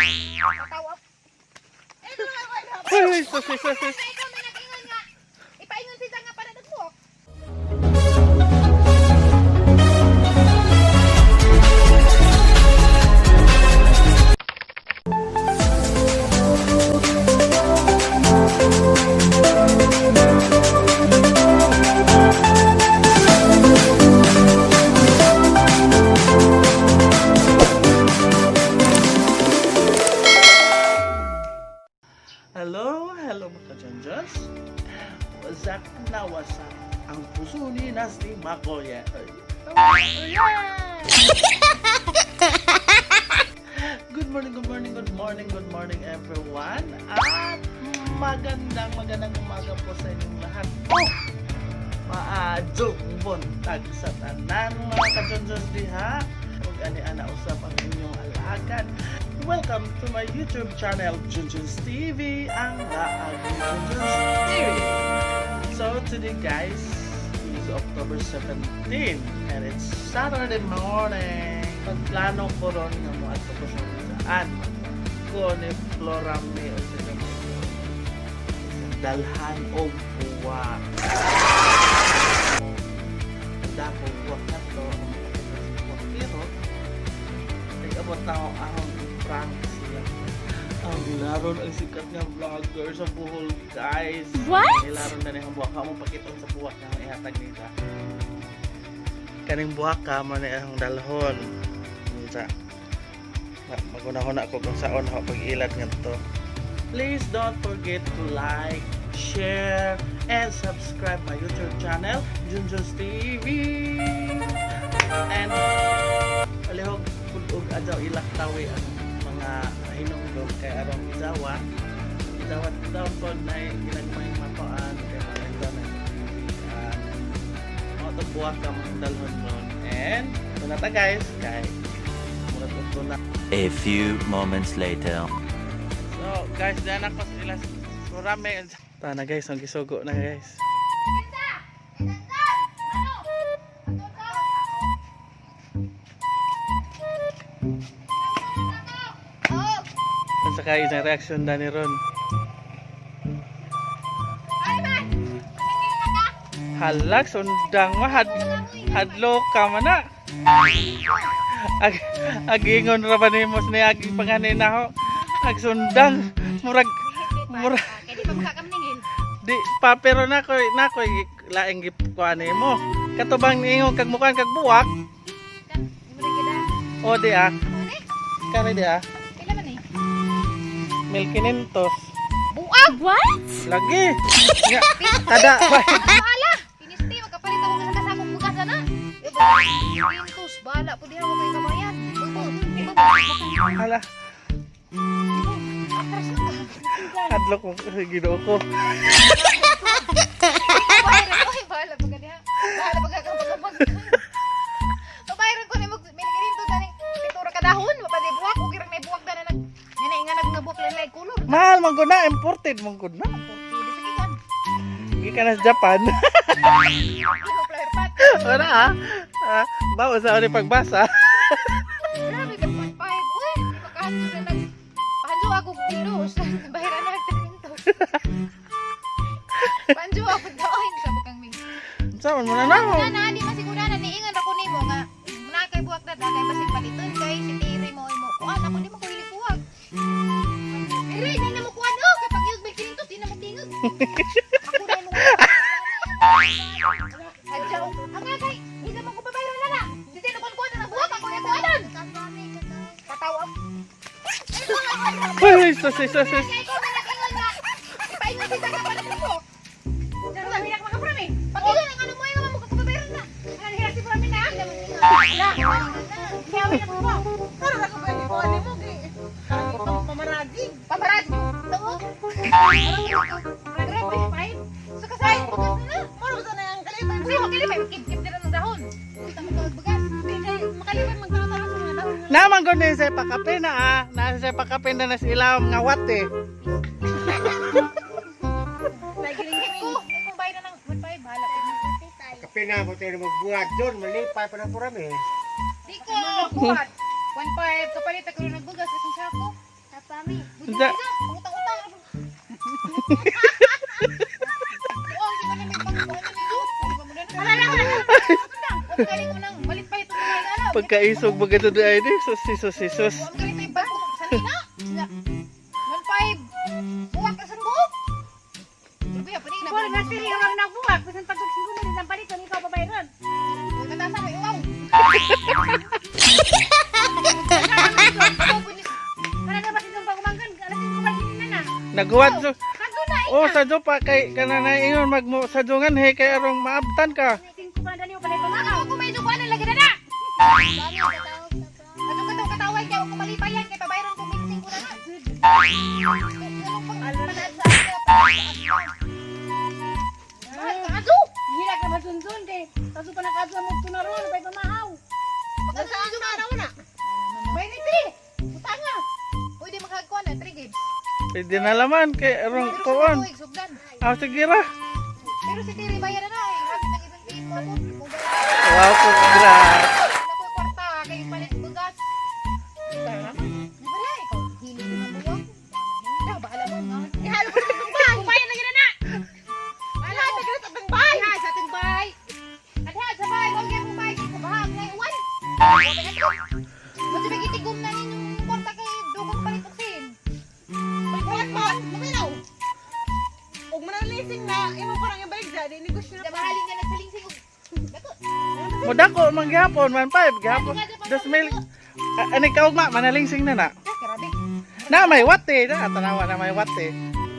Katawa. Uy, sus, sus, sus, sus. Ikaw may nag-ingon nga. Ipaingon siya nga para nagbuok. Hello, hello mga kajanjas. Wasak na wasak ang puso ni Nasty Makoya. Ay, good morning, good morning, good morning, good morning everyone. At magandang magandang umaga po sa inyong lahat. Oh! Maadjong buntag sa tanan mga kajonjos diha. Ug ani ana usab ang inyong alagad. Welcome to my YouTube channel, Junjun's TV, ang laag ni Junjun's TV. So today guys is October 17 and it's Saturday morning. Pagplano ko ron nga mo ato ko sa saan ko ni Flora May o sa dalhan og buwak. Dako buwak na to ang buwak pero nag-abot na ako ahong prank sila. Ang gilaron ang sikat nga vlogger sa Bohol, guys. What? Gilaron na niyang buwak. Mo pakiton sa buwak nga ang ihatag nila. Kaning buwak ka mo na ang dalhon. Unsa? Magunahon ako kung saon ako pag-ilat nga to. Please don't forget to like, share, and subscribe my YouTube channel, Junjun's TV. And palihog pud-og adyaw ilak tawi ang mga hinungdom kay arong izawa. Izawa down pod na ginagmayng matoan kay mga izawa na kaibigan. Mga to buwak ka mga dalhon ron. And ito na ta guys kay murag udto na. A few moments later. So guys, diyan ako sa ilas Kurame. Tana guys, ang gisugo na guys. Ang saka isang reaction na ni Ron. Halak, sundang mo. Hadlo ka man na. Ag, agingon ra ba nimo ni agi panganina ho. Ag sundang murag murag Kaya di pa makakamningil. di pa pero na koy na koy laing gipkuan nimo. Katubang niingon kag mukan kag buwak. O di ah. Kare di ah. Pila man eh? 1,500. Buang! What? Lagi. Nga, kada Bahala! Tinisti, magkapalit ako sa kasakong bugas na. Pintos, bahala po diha ko kay kabayan. Hala, Atras na ka. hadlok mo Ginoo ko. Babayaran ko, ay, bahala pa ka diha. Bahala pa ka kapag. Babayaran ko ni mag miligirinto ganing pitura ka dahon, mapadi buwak o girang may buwak na nag nga nga nag nabuwak lang kulor. Mahal man gud na, imported man gud na. Pili sige kan. Gikan na sa Japan. Imo flower pot. Wala ah. Ah, bawo sa ni pagbasa. Grabe ka 1.5. Uy, makahanjo na nag Pahanjo ako pindos. Bayaran na nagtirintos. Pahanjo ako daon sa bukang ming. Sa man mo na na. Na na di masigura na niingon ako nimo nga na kay buwak na kay basig paliton kay si Tiri mo imo kuan ako di mo kuhili buwak. Tiri di na mo kuan oh kay pag yug kinintos di na mo tingog. Ako na mo. Adyaw. Ang nga kay hindi mo ko babayran na na. Di na kon kuan na buwak ako na kuanan. Katawa. Uy, sus, sus, sus. Kay ko na nag-ingon nga. Ipaingon kita nga pala mo. Pag-ingon ang ano mo ay nga mo kapabayaran na. Ano hira si Prami na? Wala. Hiyawi na mo. Pero ako ba ni kuan nimo gi pamaragig. Pamarad. Tuo. Grabe, five. Sa kasay, bugas na na. Moro sa na ang kalipay. Kasi makalipay, magkip-kip nila ng dahon. Kita mo kag bugas. Di kay makalipay magtaro-taro sa mga dahon. Naman gud ni sa pakape na ah. Nasa sa pakape na nas ilaw nga wat eh. Ko, kung bayad na ng 1.5, bahala ko. Kape na mo tayo magbuhat doon, malipay pa na po rami. Di ko, buhat. 1.5, kapalit ako ng bugas, isang sako. Tapami. Unsa? Utang-utang. Wala lang, wala lang. Galing ko nang malit pa ito mga alam. Pagkaisog ba gito di ay di? Sus, sus, sus, sus. Ang galing tayo bangko. Sanina. 1.5. Buwak ka sa buok. Grabe, pa rin. Siguro na siri ang nagbuwak. Bisan pag singko mo din paliton, ikaw babayron. Katasan mo, iwaw. Para na ba sinong pagumanggan? Alas 5 pa na na. Naguwat so. Kadto na Oh, sadyo pa kay kanana ingon magmo sadyo he kay arong maabtan ka. 5 pa na dali pa na Ano ko medyo kuan lagi na na. Ano ka daw kataway kay ako malipayan kay pabayron ko 25 na na. Ano pang panaad sa akin? Mahal ka aso. Hila ka masunsun kay kaso pa nakadto mo tunaron pay pamahaw. Pagkasunod na na una. May ni tri. Utanga. Pwede maghagkuan na 3 gigs. Pwede na laman kay arong Pero sa kuon. tuig sugdan. Ah, sige ra. Pero si Tiri bayar na eh. Hapit ang ibang team mo ako. Wow, congrats. Ako kwarta kay palit bugas. Di ba na ikaw hilig mo ng buwak? Hindi, bahala mo nga. Ihalo ko sa atong bay. Kumain na gina na. Bahala sa gina sa atong bay. Ha, sa atong bay. Adha sa bay, wag yan mo bay. Kay kubahag na iwan. Basta may gitigom na ninyong kwarta kay dugong palit oksin. Buwak mo, luminaw. Ug manalising na imo parang ibalik sa di negosyo Sa mahalin nga nagsalingsing og dako. Mudako man gihapon man 5 gihapon. Dos mil. Ah, ani kaugma manalingsing na na. Ah, grabe. Na may wate na tanawa na may wate.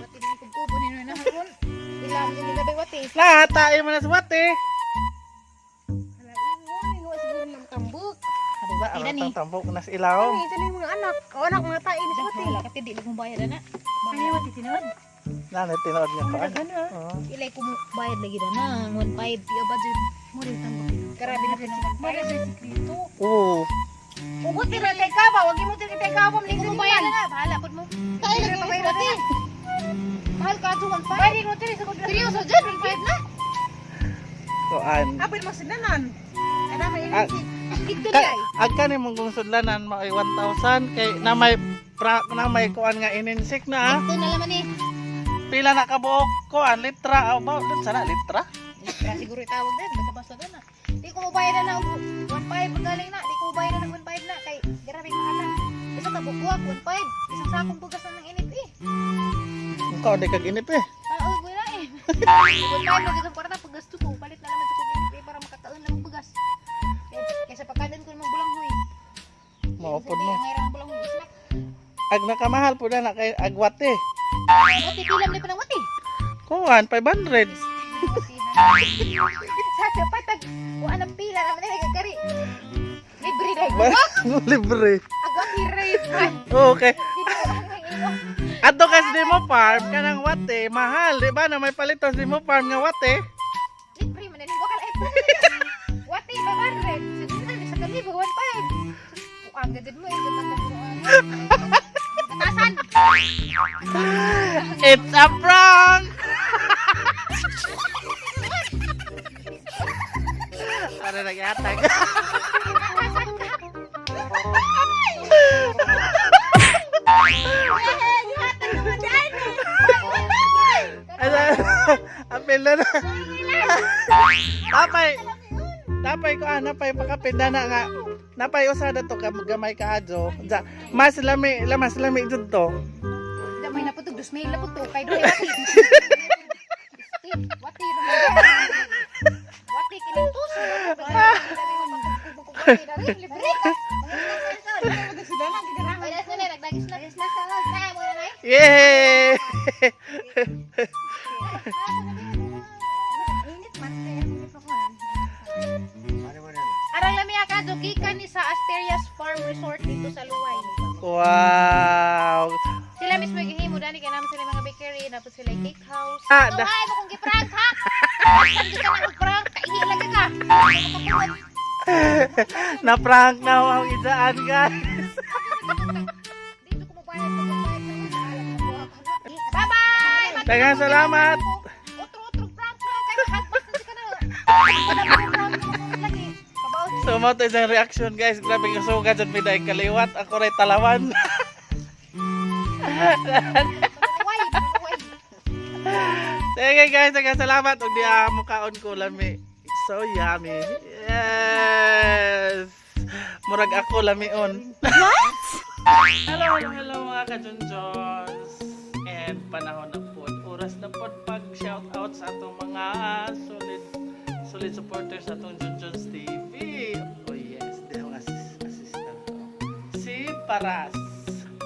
Wati ni kubkubo ni na hapon. Ilam yung nila bay wati. Na tae man na sa wate. Siguro ng tambok. Wati na ni. Ang tambok na sa ilawom. Ay, ito na yung mga anak. O anak mga tae ni sa wati. Wala ka di mo bayad na. Ay, wati tinuod. Na na tinuod nga kuan. Oo. Ilay ko mo bayad lagi na na 1.5 di ba jud. Mo rin tambok. Grabe na pinang Mara sa sikreto. Oo. Ugot tira tay ka ba? Wag mo tira tay ka ba? Hindi ko bayad na na, bahala pud mo. Tayo lagi pa bayad na. Mahal ka jud 1.5. Bayad mo tira sa kudra. Seryoso jud 1.5 na. Kuan. Apil mo sinanan. Kada may Ah, ilisik. Dito Ka, di ay. ag kani mong kung sudlanan mo ay 1,000 kay na may pra, na may kuan nga ininsik na ah. Ito na laman eh. Pila na kabuok kuan litra aw ba sana litra? Litra siguro itawag din, basta basta na. Di ko mo bayad na og 1.5 ang galing na. Di ko mo bayad na ng 1.5 na kay grabe mahal na. Isa ka bukwak 1.5, isang sakong bugas na ng init eh. Ikaw di kag inip eh. Ah, oh, wala eh. 1.5 na gitong kwarta pag gasto ko, palit na naman sa kong init eh para makakaon lang bugas. Kaysa pagkanan ko ng bulanghoy. Maupod mo. Ang hirang bulanghoy snack. Ag nakamahal po na kay agwate. Wati pilam ni pa ng wati. Kuan 500. Sa patag wa nang pila naman nila kari. Libre dai. Libre. Agwati rate man. Okay. Dito ang imo. Adto kas demo farm kanang wate mahal di ba na may palitos demo farm nga wate. Libre man ni wakal eh. Wati 500. Sa dinner sa kalibo 15. Puang gud mo eh gud Katasan. It's a prank. Ano nagyatag? Katasan ka. Ano? Apil na na. Tapay. Tapay ko ah, napay pakapin na na nga. Napay usa na to gamay ka adyo. Dya, mas lami, la mas lami jud to. Damay na putog, 2,000 na putog kay doy wati. Wati ra. Wati kinintos. Wati na rin libre. Ay, na na nagdagis na. Na sa na mo na nay. Yay! Init man kaya hindi pa ko. Ano man yan? Arang lami ka gikan ni sa Asterias Farm Resort dito sa Luway. Wow! Sila mismo gihimo dani kay naman sila mga bakery, napod sila cake house. Ah, Ah, hay mo kung giprank ha. Saan ka na prank, kaihi lagi ka. Makapuot. Na-prank na ang idaan, guys. Dito ko mabayad sa pagbayad sa mga alam mo buha ka na. Bye-bye! Daghang salamat. Otro-otro prank prank kay hagbas na ka na. Wala mo prank mo lagi. Kabaw. So, mo to isang reaction, guys. Grabe kasuga dyan may dahil kaliwat. Ako rin talawan. Maluway, maluway. Sige guys, daghang salamat ug diha mukaon ko lami. It's so yummy. Yes. Murag ako lamion. What? Hello, hello, hello mga kajunjons. And panahon na po. Oras na po pag shout out sa atong mga solid solid supporters sa atong Junjuns TV. Oh yes, di ang assistant ko. Si Paras.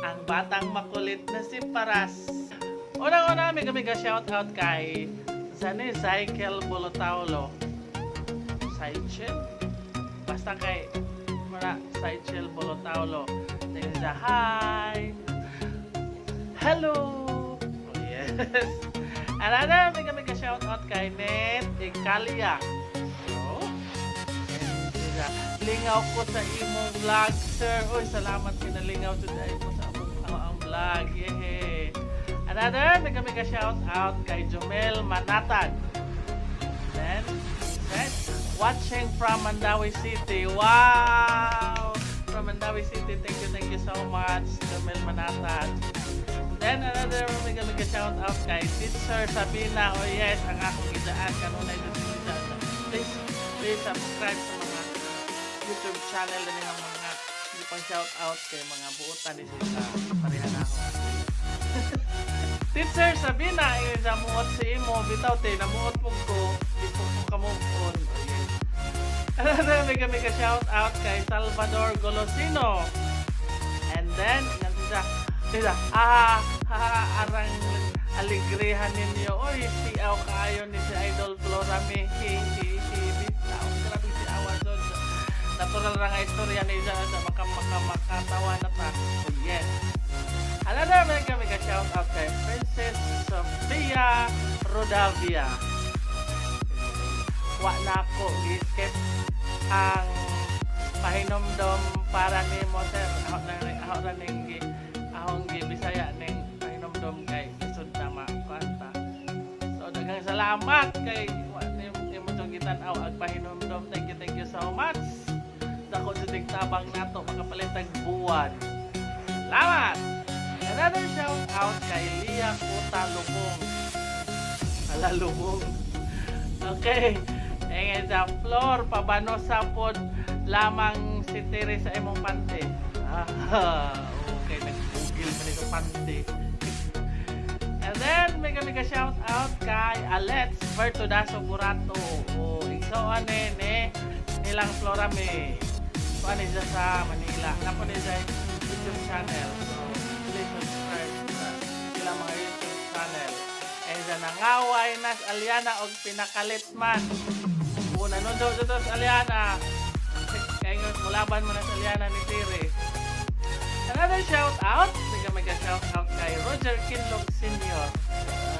Ang batang makulit na si Paras. Unang-una, may kami ka-shout out kay Zane Cycle Bolotaulo. Cycle? Basta kay mara Cycle Bolotaulo. Thank you sa hi! Hello! Oh yes! Another, may kami ka-shout out kay Net Ikalia. So, and sila, lingaw ko sa imong vlog, sir. Uy, salamat kinalingaw today mo sa among ang vlog. Yehey! Another, may kami ka-shout out kay Jomel Manatag. Then, said, watching from Mandaue City. Wow! From Mandaue City, thank you so much, Jomel Manatag. Then, another mega mega shout out kay Teacher Sabina. Oh yes, ang akong idaan kanunay dito sa. Please, please subscribe sa mga YouTube channel na nilang mga hindi pang shout out kay mga buotan ni sila. Pareha na ako. Teacher Sabina, ingon sa muot si imo, bitaw te, namuot pug ko, di po ko ka move on. Oh, yes. Another mega mega shout out kay Salvador Golosino. And then, ingon siya, siya, ah, ha, arang aligrehan ninyo. Oy, siaw kaayo ni si Idol Flora me. Hi, hi, hi, bitaw. Grabe si Awa Zod. Natural ra nga istorya ni siya sa maka maka makatawa na ta. Oh yes. Another mega mega shout out kay Princess Sofia Rodavia. Wa na ko giskip ang pahinomdom para nimo, sir. Ako na ako ra ning gi akong gi Bisaya ning pahinomdom kay lisod na makuanta. So daghang salamat kay wa nimo imo jud gitan-aw ang pahinomdom. Thank you so much. Dako jud ning tabang nato makapalit og buwan. Salamat. Another shout out kay Lia Kuta Lubong. Ala, Lubong. Okay. Eh, sa floor, pabano sa pod lamang si Tere sa imong pante. Ah, okay, nag-google pa nito pante. And then, mega mega shout out kay Alets Bertodaso Burato. Oh, igsoon ni ni nilang Flora May. So, ano siya sa Manila. Napo ni siya YouTube channel. So, please subscribe sa ilang mga YouTube channel. And sa nangaway nas Aliana og pinakalit man. Una nun daw dito sa Aliana. Kaya nga mulaban mo na sa Aliana ni Tire. Another shout out, mega mega shout out kay Roger Kinlog Sr.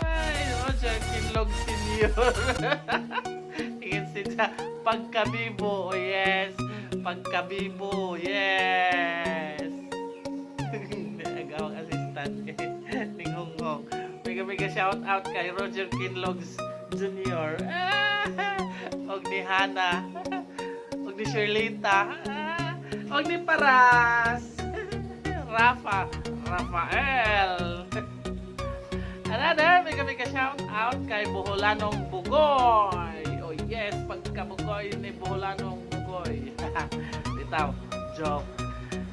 Ay, Roger Kinlog Sr. Ingin siya, pagkabibo, oh yes. Pagkabibo, yes. Agawang assistant ninghonghong. Mega mega shout out kay Roger Kinlogs Jr. Ah, og ni Hana. Og ni Shirlita. Ah, og ni Paras. Rafa. Rafael. Another mega mega shout out kay Boholanong Bugoy. Oh yes, pagkabugoy ni Boholanong Bugoy. Bitaw, joke.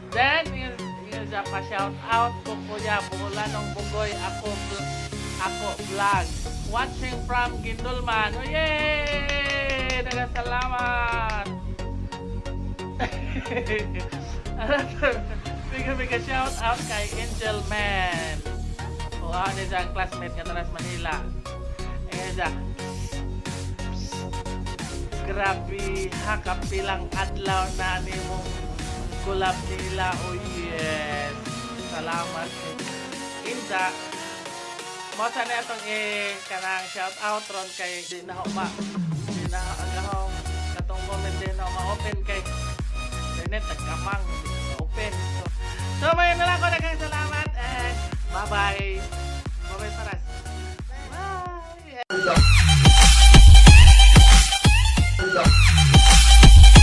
Then, yun siya pa shout out ko, Kuya Boholanong Bugoy, ako ako vlog. Watching from Guindulman. Oh yay! Daghang salamat. Another mega mega shout out kay Angel Man. O ano siya ang classmate nga taras Manila. Ayan siya. Grabe ha, kapilang adlaw na nimong collab nila. Oh yes. Salamat kay Inda. Mo sa na itong eh, kanang shout out ron kay di na ho ma di na ang ahong katong comment di na ho ma-open kay internet nagkamang di na open. So, so may na lang ko, daghang salamat and bye bye.